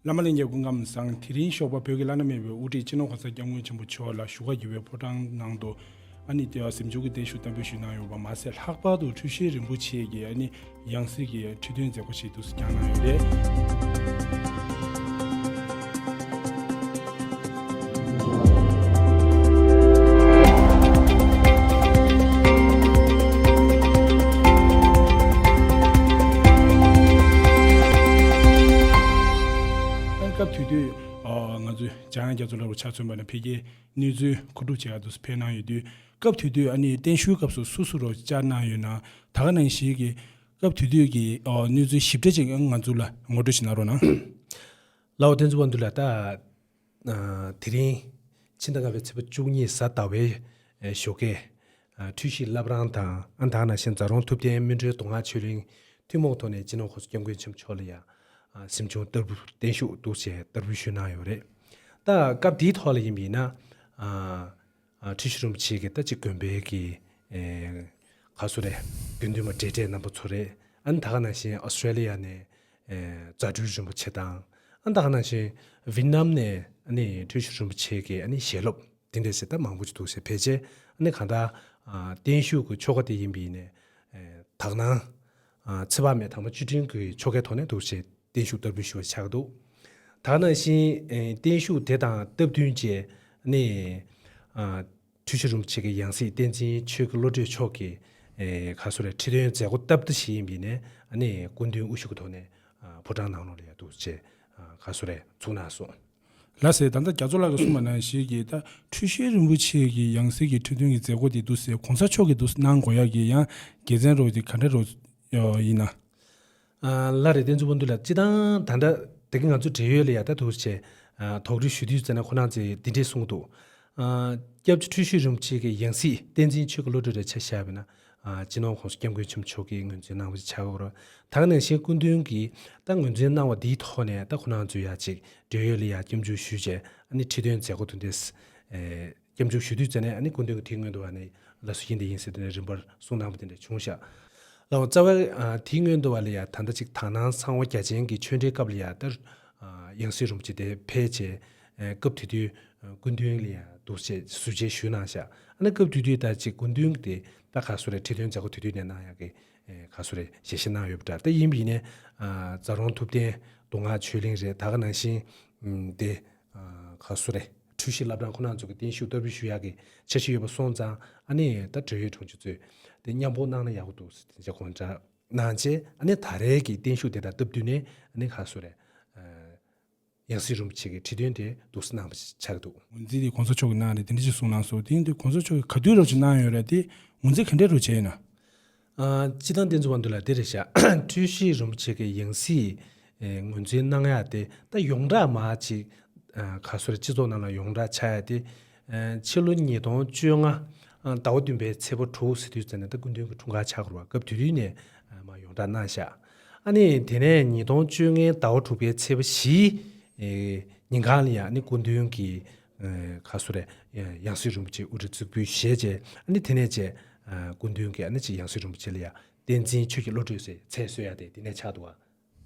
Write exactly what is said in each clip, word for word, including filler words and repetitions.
བླ་མ་ལྷན་རྒྱས་སྐུ་ཁམས་བཟང་། དེ་རིང་ཞོགས་པ་བོད་ཀྱི་བླ་ན་མེད་པའི་དབུ་ཁྲིད་སྤྱི་ནོར་༸གོང་ས་༸སྐྱབས་མགོན་ཆེན་པོ་མཆོག་ལ་བཞུགས་སྒར་དགེ་བའི་ཕོ་བྲང་ནང་དུ་ཨ་ནི་གཟིམ་ཆུང་གི་བརྟན་བཞུགས་བསྟར་འབུལ་ཞུས་གནང་ཡོད་པ་མ་ཟད། ལྷག་པར་དུ་འཁྲུལ་ཞིག་རིན་པོ་ཆེ་གི་ཨ་ནི་ཡང་སྲིད་ཀྱི་ཁྲི་སྟོན་མཛད་སྒོ་ཞིག་འདུག་སེ་བསྐྱངས་གནང་ཡོད་རེད། ཨ་ནི་སྐབས་དེ་དུས་ཨ་ང་ཚོས་འཇམ་དབྱངས་རྒྱ་མཚོ་ལགས་རུ་ཕྱག་མཚོན་པ་ན་ཕ་གིའི་གནས་ཚུལ་མཁོ་སྒྲུབ་བྱེད་ཡག་འདུག་སེ་ཕེབས་གནང་ཡོད་དུས། སྐབས་དེ་དུས་ཨ་ནི་བརྟན་བཞུགས་སྐབས་སུ་སུ་སུ་རུ་བཅར་གནང་ཡོད་ན། ད་ག་ནང་བཞིན་གྱི་སྐབས་དེ་དུས་ཀྱི་ཨ་གནས་ཚུལ་ཞིབ་ཕྲ་ཅིག་ང་ཚོ་ལ་ངོ་སྤྲོད་ཞིག་གནང་རོགས་གནང་། ལགས་འོ། བསྟན་འཛིན་དབང་འདུས་ལགས། ད་ཨ་དེ་རིང་ཕྱི་ཟླ་ལྔ་པའི་ཚེས་པ་བཅུ་གཉིས་གཟའ་ཟླ་བའི་ཨ་ཞོགས་ཀས་ཨ་འཁྲུལ་ཞིག་བླ་བྲང་དང་། ཨ་ད་ག་ནང་བཞིན་རྫ་རོང་ཐུབ་བསྟན་སྨིན་གྲོལ་མདོ་སྔགས་ཆོས་གླིང་ཐུན་མོང་ཐོག་ནས་སྤྱི་ནོར་༸གོང་ས་༸སྐྱབས་མགོན་ཆེན་པོ་མཆོག་ལ་ཡང་ཨ་གཟིམ་ཆུང་བསྟར་འབུལ་བརྟན་བཞུགས་འདུག་སེ་བསྟར་འབུལ་ཞུས་གནང་ཡོད་རེད། ད་སྐབས་དེའི་ཐོག་ལ་ཡིན་པ་ཡིན་ན། ཨ་ཨ་འཁྲུལ་ཞིག་རིན་པོ་ཆེ་གི་ད་ཅིག་དགོན་པའི་གི་ཨེ་ག་སུ་རེད། དགེ་འདུན་པ་གྲས་གྲས་རྣམ་པ་ཚོ་རེད། ཨ་ནི་ད་ག་ནང་བཞིན་ཨོ་སི་ཀྲེ་ལི་ཡ་ནས་ཨེ་རྫ་སྤྲུལ་རིན་པོ་ཆེ་དང་། ཨ་ནི་ད་ག་ནང་བཞིན་ཝི་ཏི་ནམ་ནས་ཨ་ནི་འཁྲུལ་ཞིག་རིན་པོ་ཆེ་གི་ཨ་ནི་ཞལ་སློབ་དེ་འདྲས་ཟེར་ད་མང་པོ་ཅིག་འདུག་སེ་ཕལ་ཆེར་ཨ་ནི་གང་ལྟར་ཨ་བརྟན་བཞུགས་ཀྱི་ཆོ་ག་དེ་ཡིན་པ་ཡིན་ནའི་ཨེ་དག་སྣང་ཨ་ཚེ་དཔག་མེད་དམ་པ་བཅུ་དྲུག་གི་ཆོ་གའི་ཐོག་ནས་འདུག་སེ་བརྟན་བཞུགས་བསྟར་འབུལ་ཞུ་བ་ཆགས་འདུག། ད་ག་ནང་བཞིན་ཨེ་བརྟན་བཞུགས་དེ་དང་སྟབས་བསྟུན་བྱས་ནས་ཨ་འཁྲུལ་ཞིག་རིན་པོ་ཆེ་གི་ཡང་སྲིད་བསྟན་འཛིན་ཆོས་ཀྱི་བློ་གྲོས་མཆོག་གིས་ཨེ་ག་སུ་རེད། ཁྲི་སྟོན་མཛད་སྒོ་སྟབས་བདེ་ཞིག་ཡིན་པ་ཡིན་ནའི་ཨ་ནི་སྐུ་མདུན་དབུ་བཞུགས་ཀྱི་ཐོག་ནས་ཨ་ཕོ་བྲང་ནང་ལོགས་ལ་ཡར་འདུག་སེ་ཨ་ག་སུ་རེད་ཚུགས་གནང་སོང་། ལགས་སེ། ད་ལྟ་རྒྱ་མཚོ་ལགས་ཀྱིས་གསུངས་པ་ནང་བཞིན་གྱི་ད་འཁྲུལ་ཞིག་རིན་པོ་ཆེ་གི་ཡང་སྲིད་ཀྱི་ཁྲི་སྟོན་གྱི་མཛད་སྒོ་དེ་འདུག་སེ་གོང་ས་མཆོག་གིས་འདུག་སེ་གནང་དགོས་ཡག་གི་ཡང་དགེ་མཚན་རོགས་དེ་ག་འདྲ་རོགས་ཡིན་ན། ཨ་ལགས་རེད། བསྟན་འཛིན་དབང་འདུས་ལགས། སྤྱིར་བཏང་ད་ལྟ་དེ་གི་ང་ཚོ་འབྲེལ་ཡོད་ལ་ཡ་ད་འདུག་སེ་ཨ་དོགས་འདྲི་ཞུ་དུས་ཙམ་ན་ཁོ་རང་ཚོས་འདི་འདྲས་གསུངས་འདུག། ཨ་སྐྱབས་རྗེ་འཁྲུལ་ཞིག་རིན་པོ་ཆེ་གི་ཡང་སྲིད་བསྟན་འཛིན་ཆོས་ཀྱི་བློ་གྲོས་རེད་ཆ་བཞག་པ་ཡིན་ན། ཨ་སྤྱི་ནོར་༸གོང་ས་༸སྐྱབས་མགོན་ཆེན་པོ་མཆོག་གིས་ངོས་འཛིན་གནང་བ་ཞིག་ཆགས་ཡོད་རེད། ད་ག་ནང་བཞིན་སྐུ་མདུན་གྱིས་ད་ངོས་འཛིན་གནང་བ་འདིའི་ཐོག་ནས་ད་ཁོ་རང་ཚོས་ཡ་ཅིག་འབྲེལ་ཡོད་ལ་ཡ་སྐྱབས་འཇུག་ཞུས་བྱས་ཨ་ནི་ཁྲི་སྟོན་མཛད་སྒོ་དེ་འདྲས་ཨེ་སྐྱབས་འཇུག་ཞུ་དུས་ཙམ་ནས་ཨ་ནི་སྐུ་མདུན་གྱིས་དེའི་སྔོན་དུ་ཨ་ནི་ལགས་སོ་ཡིན་དེ་ཡིན་ཟེར་དེ་འདྲའི་རིམ་པར་གསུངས་གནང་བ་དེ་འདྲ་བྱུང་ཤག། ལགས་འོ། རྩ་བའི་ཨ་དེའི་སྔོན་དུ་བ་ལ་ཡ་ད་ལྟ་ཅིག་དག་སྣང་གསང་བ་རྒྱ་ཅན་གྱི་ཆོས་འབྲེལ་སྐབས་ལ་ཡ་ད་ཨ་ཡང་སྲིད་རིན་པོ་ཆེ་དེ་ཕེབས་བྱས་ཨ་སྐབས་དེ་དུས་ཨ་སྐུ་མདུན་ལ་ཡ་འདུག་སེ་ཟུར་མཇལ་ཞུས་གནང་ཤག། ཨ་ནི་སྐབས་དེ་དུས་ད་ཅིག་སྐུ་མདུན་གྱི་དེ་ད་ག་སུ་རེད། ཁྲི་སྟོན་མཛད་སྒོ་དེ་དུས་ནས་གནང་ཡག་གི་ཨ་ག་སུ་རེད། ཞལ་བཞེས་གནང་ཡོད་པ་འདྲ། ད་ཡིན་པ་ཡིན་ནའི་ཨ་རྫ་རོང་ཐུབ་བསྟན་མདོ་སྔགས་ཆོས་གླིང་རེད། ད་ག་ནང་བཞིན་ཨ་དེ་ཨ་ག་སུ་རེད། འཁྲུལ་ཞིག་བླ་བྲང་ཁོ་རང་ཚོ་གི་བརྟན་བཞུགས་བསྟར་འབུལ་ཞུ་ཡག་གི་འཆར་གཞི་ཡོད་པ་སོང་ཙང་ཨ་ནི་ད་འབྲེལ་ཡོད་དྲུང་ཆེ་ཚོས་དེ་མཉམ་པོ་གནང་ན་ཡག་པོ་འདུག་ཟེར་དེ་འདྲ་དགོངས་འཇགས་གནང་བྱས། ཨ་ནི་ད་རེས་ཀྱི་བརྟན་བཞུགས་དེ་དང་སྟབས་བསྟུན་ནས་ཨ་ནི་ག་སུ་རེད། ཨ་ཡང་སྲིད་རིན་པོ་ཆེ་གི་ཁྲི་སྟོན་དེ་འདུག་སེ་གནང་བ་ཆགས་འདུག། ངོས་འཛིན་དེ་གོང་ས་མཆོག་གིས་གནང་རེད། དེ་འདྲ་ཅིག་གསུངས་གནང་སོང་། དེ་ཡིན་དུས་གོང་ས་མཆོག་གིས་ག་དུས་རོགས་ཅིག་གནང་ཡོད་རེད། དེ་ངོས་འཛིན་ག་འདྲས་རོགས་བྱས་ཡོད་ན། ཨ་སྤྱིར་བཏང་བསྟན་འཛིན་དབང་འདུས་ལགས་དེ་རེད་ཤག། འཁྲུལ་ཞིག་རིན་པོ་ཆེ་གི་ཡང་སྲིད་ཨེ་ངོས་འཛིན་གནང་ཡ་དེ་ད་ཡོངས་གྲགས་མ་ཅིག་ཨ་ག་སོ་རེད། སྤྱི་ཚོགས་ནང་ལ་ཡོངས་གྲགས་ཆགས་ཡ་དེ་ཨ་ཕྱི་ལོ་ཉིས་སྟོང་བཅོ་ལྔ་ཨ་ཟླ་བ་བདུན་པའི་ཚེས་པ་དྲུག་ཟེར་དུས་ཙམ་ནས་ད་སྐུ་མདུན་གྱི་འཁྲུངས་སྐར་ཆགས་ཀྱི་རེད་པ། སྐབས་དེ་དུས་ནས་ཨ་མར་ཡོངས་གྲགས་གནང་ཤག། ཨ་ནི་དེ་ནས་ཉིས་སྟོང་བཅོ་ལྔའི་ཟླ་བ་དྲུག་པའི་ཚེས་པ་བཞིའི་ཨེ་ཉིན་གང་ལ་ཡང་ཨ་ནི་སྐུ་མདུན་གྱི་ཨེ་ག་སོ་རེད། ཡང་སྲིད་རིན་པོ་ཆེ་དབུ་ཁྲིད་གཙུག་ཕུད་བཞེས་བྱས། ཨ་ནི་དེ་ནས་བྱས་ཨ་སྐུ་མདུན་གྱིས་ཨ་ནི་ཅིག་ཡང་སྲིད་རིན་པོ་ཆེ་ལ་ཡང་བསྟན་འཛིན་ཆོས་ཀྱི་བློ་གྲོས་ཟེར་མཚན་གསོལ་ཡ་དེ་དེ་ནས་ཆགས་འདུག་ག།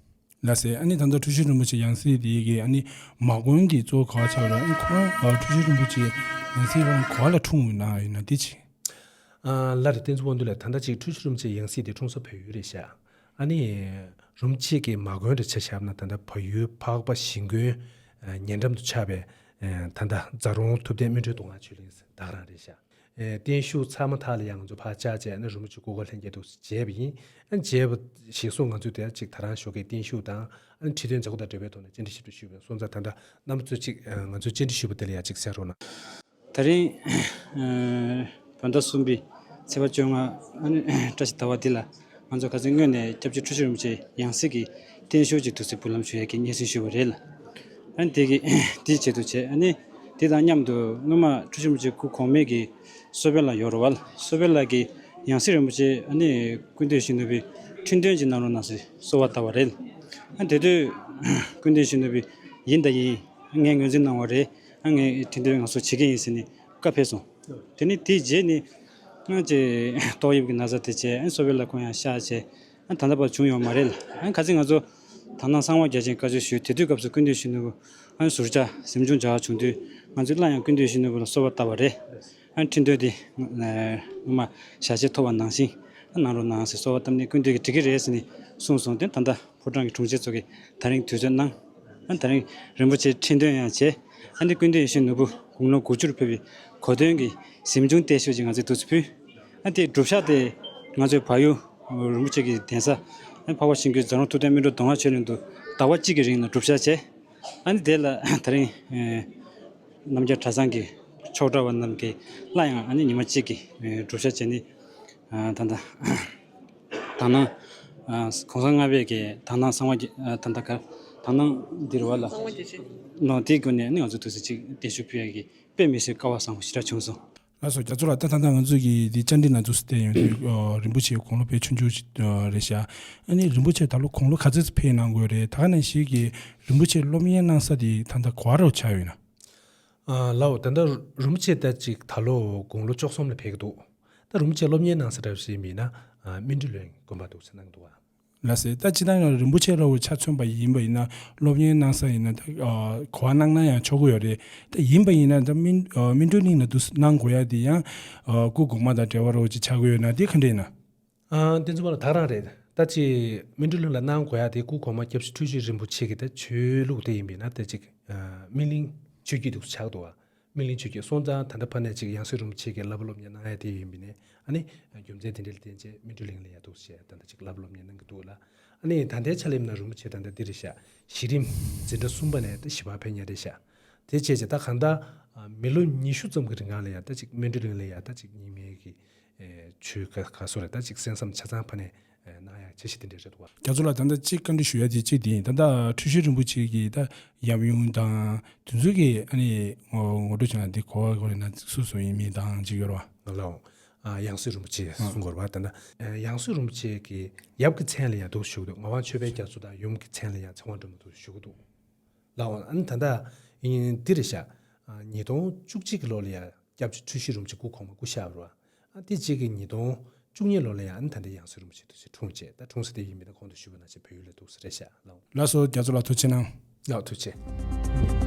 ལགས་སེ། ཨ་ནི་ད་ལྟ་འཁྲུལ་ཞིག་རིན་པོ་ཆེ་ཡང་སྲིད་དེ་གི་ཨ་ནི་མ་དགོན་དེ་གཙོ་བོ་ག་པར་ཆགས་རེད། ཨ་ནི་ཁོ་རང་ཨ་འཁྲུལ་ཞིག་རིན་པོ་ཆེ་ཡང་སྲིད་རང་ག་པ་ལ་འཁྲུངས་ཡོད་ན་ཡིན་ན་དེ་ཅིག། ཨ་ལགས་རེད། བསྟན་འཛིན་དབང་འདུས་ལགས། ད་ལྟ་ཅིག་འཁྲུལ་ཞིག་རིན་པོ་ཆེ་ཡང་སྲིད་དེ་འཁྲུངས་ས་བལ་ཡུལ་རེད་ཤག། ཨ་ནི་རིན་པོ་ཆེ་གི་མ་དགོན་རེ་ཆ་བཞག་ན་ད་ལྟ་བལ་ཡུལ་འཕགས་པ་ཞིང་དགོན་ཨ་ཉེ་འགྲམ་དུ་ཆགས་པའི་ཨ་ད་ལྟ་རྫ་རོང་ཐུབ་བསྟན་སྨིན་གྲོལ་མདོ་སྔགས་ཆོས་གླིང་ཟེར་ད་ག་རང་རེད་ཤག། ཨེ་བརྟན་བཞུགས་ཚར་མ་ཐག་ལ་ཡང་ང་ཚོ་ཕར་བཅར་བྱས་ནས་རིན་པོ་ཆེ་སྐུ་འཁོར་ལྷན་རྒྱས་འདུག་སེ་མཇལ་བ་ཡིན། ཨ་མཇལ་བ་ཞིག་སོང་། ང་ཚོས་དེར་ཅིག་ད་རང་ཞོགས་ཀས་བརྟན་བཞུགས་དང་ཨ་ཁྲི་སྟོན་མཛད་སྒོ་དང་འབྲེལ་བའི་ཐོག་ནས་བཅར་འདྲི་ཞིབ་ཕྲ་ཞུས་པ་སོང་ཙང་། ད་ལྟ་རྣམ་པ་ཚོས་ཅིག་ཨ་ང་ཚོས་བཅར་འདྲི་ཞུས་པ་དེ་ལ་ཡང་ཅིག་གསན་རོགས་གནང་། ད་རིང་ཨ་བོད་ཟླ་གསུམ་པའི་ཚེས་པ་བཅོ་ལྔ་ཨ་ནི་བཀྲ་ཤིས་ཟླ་བ་འདི་ལ་ང་ཚོ་ཁ་སང་སྔོན་ནས་སྐྱབས་རྗེ་འཁྲུལ་ཞིག་རིན་པོ་ཆེ་ཡང་སྲིད་ཀྱི་བརྟན་བཞུགས་ཀྱི་དུས་ཚོད་འབུལ་ལམ་ཞུ་ཡས་ཀྱི་སྙན་སེང་ཞུས་པ་རེད་ལ། ཨ་ནི་དེ་གི་དེའི་ཆེད་དུ་བྱས། ཨ་ནི་དེ་དང་མཉམ་དུ་སྔོན་མ་འཁྲུལ་ཞིག་རིན་པོ་ཆེ་སྐུ་གོང་མའི་གི་གསོལ་དཔོན་ལ་ཡོད་རེད་བ། གསོལ་དཔོན་ལ་གི་ཡང་སྲིད་རིན་པོ་ཆེ་ཨ་ནི་སྐུ་མདུན་ཞུ་ནུས་པའི་ཁྲི་སྟོན་ཅིག་གནང་རོགས་གནང་ཟེར་གསོལ་བ་བཏབ་པ་རེད། ཨ་ནི་དེ་དུས་སྐུ་མདུན་ཞུ་ནུས་པའི་ཡིན་ད་ཡིན། ངས་ངོས་འཛིན་གནང་བ་རེད། ཨ་ངས་ཁྲི་སྟོན་ང་ཚོ་བྱེད་ཀྱི་ཡིན་ཟེར་ནས་བཀའ་ཕེབས་སོང་། དེ་ནས་དེའི་རྗེས་ནས་ང་ཚོས་ཏོག་དབྱིབས་ཀྱི་ན་ཚ་དེ་བྱས། ཨ་གསོལ་དཔོན་ལ་ཁོང་ཡང་གཤགས་བྱས། ཨ་ད་ལྟ་བར་བྱུང་ཡོད་མ་རེད་ལ། ཨ་ཁ་སང་ང་ཚོ་ དག་སྣང་གསང་བ་རྒྱ་ཆེན་བཀའ་ཆོས་ཞུས། དེ་དུས་སྐབས་སུ་ཀུན་བཏུས་ཤིང་ནོར་བུ་ཨ་ནི་ཟུར་བཅར་གཟིམ་ཆུང་བྱ་བ་བྱུང་དུས། ང་ཚོས་སླར་ཡང་ཀུན་བཏུས་ཤིང་ནོར་བུ་ལ་གསོལ་བ་བཏབ་པ་རེད། ཨ་ནི་ཁྲི་འདོན་དེ་སྔོན་མ་ཞལ་ཆད་ཐོབ་པ་ནང་བཞིན་ཨ་གནང་རོགས་གནང་ཟེར་གསོལ་བ་བཏབ་ནས། ཀུན་བཏུས་ཀྱིས་འགྲིག་གི་རེད་ཟེར་ནས་གསུངས་སོང་སྟེ། ད་ལྟ་ཕོ་བྲང་གི་དྲུང་ཆེ་ཚོ་གིས་ད་རིང་དུས་ཚོད་གནང་། ཨ་ནི་ད་རིང་རིན་པོ་ཆེ་ཁྲི་འདོན་ཡང་བྱས། ཨ་ནི་ཀུན་བཏུས་ཤིང་ནོར་བུ་དགུང་ལོ་དགུ་བཅུར་ཕེབས་པའི་གོ་སྟོན་གྱི་གཟིམ་ཆུང་བརྟན་བཞུགས་ཅིག་ང་ཚོས་འདུག་སེ་ཕུལ། ཨ་དེའི་སྒྲུབ་ཞག་དེ་ང་ཚོའི་བལ་ཡུལ་རིན་པོ་ཆེ་གི་གདན་ས་ཨ་འཕགས་པ་ཤིང་ཀུན་རྫ་རོང་ཐུབ་བསྟན་སྨིན་གྲོལ་གདོང་ལ་ཆོས་གླིང་དུ་ཟླ་བ་གཅིག་གི་རིང་ལ་སྒྲུབ་ཞག་བྱས། ཨ་ནི་དེ་ལ་ད་རིང་ཨེ་རྣམ་རྒྱལ་གྲྭ་ཚང་གི་ཆོག་གྲྭ་བ་རྣམས་ཀྱིས་སླར་ཡང་ཨ་ནི་ཉི་མ་གཅིག་གི་ཨེ་སྒྲུབ་ཞག་བྱས་ནས། ཨ་ད་ལྟ་དག་སྣང་ཨ་གོང་ས་ལྔ་པའི་གི་དག་སྣང་གསང་བ་རྒྱ་ཨ་ད་ལྟ་ག་དག་སྣང་འདིར་བ་ལ་གསང་བ་རྒྱ་ཆེན་ནོ། དེའི་སྒོ་ནས་ནི་ང་ཚོ་དུས་ཚོད་ཅིག་བརྟན་བཞུགས་ཕུལ་ཡག་གི་དཔེ་མི་སྲིད་སྐལ་བ་བཟང་པོ་ཞེ་དྲག་བྱུང་སོང་། ལགས་སོ། རྒྱ་མཚོ་ལགས། ད་ད་ལྟ་ང་ཚོ་གི་འདི་བཅར་འདྲི་ནང་དུ་བལྟས་ཡོང་དུས། ཨ་རིན་པོ་ཆེ་དགུང་ལོ་དཔེ་ཆུང་ཆུང་ཞིག་ཨ་རེད་ཤག་ཨ་ནི་རིན་པོ་ཆེ་ད་ལོ་དགུང་ལོ་ག་ཚོད་ཙམ་ཕེབས་གནང་དགོས་རེད། ད་ག་ནང་བཞིན་གྱི་རིན་པོ་ཆེ་སློབ་གཉེར་གནང་ས་དེ་ད་ལྟ་ག་པར་ཆགས་ཡོད་ན། ཨ་ལགས་འོ། ད་ལྟ་རིན་པོ་ཆེ་ད་ཅིག་ད་ལོ་དགུང་ལོ་བཅུ་གསུམ་ལ་ཕེབས་ཀྱི་འདུག་ད་རིན་པོ་ཆེ་སློབ་གཉེར་གནང་ས་འདྲ་ཞིག་ཡིན་ན། ཨ་སྨིན་གྲོལ་གླིང་དགོན་པ་འདུག་ཟེར་གནང་གི་འདུག་བ། ལགས་སེ། ད་སྤྱིར་བཏང་ཡང་རིན་པོ་ཆེ་ལ་ཆ་མཚོན་པ་ཡིན་པ་ཡིན་ན། སློབ་གཉེར་གནང་ས་ཡིན་ན་ད་ཨ་ག་པར་གནང་ན་ཡང་ཆོག་གི་ཡོད་རེད། ད་ཡིན་པ་ཡིན་ན་ད་སྨིན་ཨ་སྨིན་གྲོལ་གླིང་ལ་འདུག་གནང་དགོས་ཡ་དེ་ཡང་ཨ་སྐུ་གོང་མ་དང་འབྲེལ་བ་རོགས་ཅིག་ཆགས་ཀྱི་ཡོད་ན། དེ་ག་འདྲ་ཡིན་ན། ཨ་བསྟན་འཛིན་པ་ལགས། ད་ག་རང་རེད། ད་ཅིག་སྨིན་གྲོལ་གླིང་ལ་གནང་དགོས་ཡ་དེ་སྐུ་གོང་མ་སྐྱབས་རྗེ་འཁྲུལ་ཞིག་རིན་པོ་ཆེ་གི་ད་ཆོས་ལུགས་དེ་ཡིན་པ་ཡིན་ན། ད་ཅིག་ཨ་སྨིན་གླིང་ཆོས་བརྒྱུད་འདུག་ཆགས་འདུག་བ། སྨིན་གླིང་ཆོས་བརྒྱུད་སོང་ཙང་། ད་ལྟ་ཕར་ནས་ཅིག་ཡང་སྲིད་རིན་པོ་ཆེ་གི་བསླབ་པ་སློབ་གཉེར་གནང་ཡ་དེ་ཡིན་པ་ཡིན་ན། ཨ་ནི་རྒྱུ་མཚན་དེ་འདྲ་ལ་བརྟེན་བྱས་སྨིན་གྲོལ་གླིང་ལ་ཡ་འདུག་ཟེར་ད་ལྟ་ཅིག་བསླབ་པ་སློབ་གཉེར་གནང་གི་འདུག་ལ། ཨ་ནི་ད་ལྟའི་ཆ་ལ་ཡིན་ན་རིན་པོ་ཆེ་ད་ལྟ་འདི་རེད་ཤག་གཞི་རིམ་འཛིན་གྲྭ་གསུམ་པ་ནས་ད་བཞི་པ་ཕེབས་མཁན་རེད་ཤག་དེ་བྱས་བྱས་ད་གང་ལྟར་ཨ་མི་ལོ་ཉི་ཤུ་ཙམ་གྱི་རིང་ལ་ཡ་ད་ཅིག་སྨིན་གྲོལ་གླིང་ལ་ཡ་ད་ཅིག་རྙིང་མའི་གི་ཨེ་ཆོས་ག་ག་སོགས་རེད། ད་ཅིག་གསན་བསམ་ཆ་ཚང་ཕར་ནས་ཨེ་གནང་ཡག་འཆར་གཞི་དེ་འདྲ་རེད་འདུག་བ། རྒྱ་མཚོ་ལགས། ད་ལྟ་གཅིག་བཀའ་འདྲི་ཞུ་ཡ་དེ་གཅིག་དེ་ཡིན། ད་ལྟ་འཁྲུལ་ཞིག་རིན་པོ་ཆེ་གི་ད་ཡབ་ཡུམ་དང་དེ་ཚོ་གི་ཨ་ནི་ངོ་ངོ་སྤྲོད་བྱུང་ན་འདི་གོ་བ་གོ་རེད་ན། སུ་སུ་ཡིན་མིན་དང་ཅིག་ཡོད་རེད་བ། ལགས་འོ། ཨ་ཡང་སྲིད་རིན་པོ་ཆེ་གསུང་དགོས་རེད་བ། ད་ལྟ་ཨ་ཡང་སྲིད་རིན་པོ་ཆེ་གི་ཡབ་ཀྱི་མཚན་ལ་ཡང་འདུག་ཞུ་གི་འདུག་ངག་དབང་ཆོས་འཕེལ་རྒྱ་མཚོ་དང་ཡུམ་གྱི་མཚན་ལ་ཡང་ཚེ་དབང་སྒྲོལ་མ་འདུག་ཞུ་གི་འདུག་ལགས་འོ། ཨ་ནི་ད་ལྟ་ཡིན་འདི་རེད་ཤག་ཨ་ཉིས་སྟོང་བཅུ་གཅིག་གི་ལོ་ལ་ཡ་སྐྱབས་རྗེ་འཁྲུལ་ཞིག་རིན་པོ་ཆེ་སྐུ་གོང་མ་སྐུ་གཤེགས་པ་རེད་བ། ཨ་དེ་རྗེས་ཀྱི་ཉིས་སྟོང་བཅུ་གཉིས་ལོ་ལ་ཡ་ཨ་ནི་ད་ལྟ་ཡང་སྲིད་རིན་པོ་ཆེ་འདུག་ཟེར་འཁྲུངས་བྱས། ད་འཁྲུངས་ས་དེ་ཡིན་མིན་ད་གོང་དུ་ཞུས་པ་ནང་བཞིན་བལ་ཡུལ་ལ་འདུག་ཟེར་རེད་ཤག་ལགས་འོ། ལགས་སོ། རྒྱ་མཚོ་ལགས་ཐུགས་རྗེ་གནང་། ལགས་ཐུགས་རྗེ།